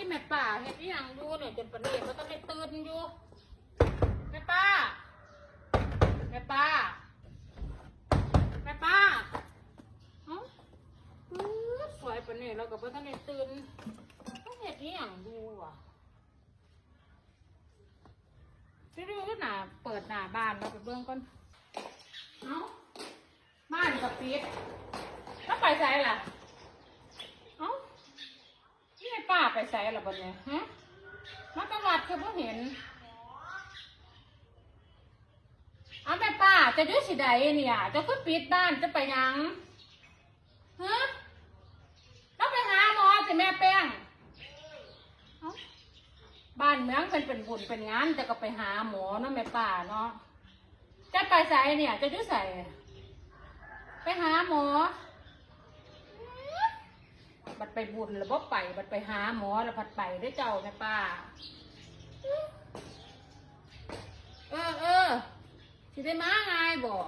ແມ່ປ້າເຮັດອີ່ຫຍັງຢູ່ນີ້ ຈົນປານນີ້ບໍ່ທັນໄດ້ຕື່ນຢູ່? ແມ່ປ້າ ແມ່ປ້າ ແມ່ປ້າ ເອົ້າ ປຶດ ສວຍປານນີ້ແລ້ວກໍບໍ່ທັນໄດ້ຕື່ນ ເຮັດອີ່ຫຍັງຢູ່ຫວາ? ຊິດູໜ້າ ເປີດໜ້າບ້ານລາວໄປເບິ່ງກ່ອນ. ເອົ້າ ບ້ານກໍປິດ ລາວໄປໃສລະ? ເອົ້າ ແມ່ປ້າໄປໃສລະບັດນີ້? ຮະ ມາແຕ່ວັດຄືບໍ່ເຫັນ. ເອົາ ແມ່ປ້າ ເຈົ້າຢູ່ຊິໃດນີ້? ເຈົ້າຄືປິດບ້ານ ເຈົ້າໄປຫຍັງ? ຮະ ລາວໄປຫາໝໍຕິແມ່ແປ້ງ? ເອົ້າ ບ້ານເມືອງເພິ່ນເປັນບຸນເປັນງານ ເຈົ້າກໍໄປຫາໝໍເນາະແມ່ປ້າເນາະ. ເຈົ້າໄປໃສນີ້? ເຈົ້າຢູ່ໃສ? ໄປຫາໝໍ? ບັດໄປບຸນລະບໍ່ໄປ ບັດໄປຫາໝໍລະພັດໄປເດ້ເຈົ້າແມ່ປ້າ. ເອີ ເອີ ຊິໄດ້ມາງ່າຍບໍ່?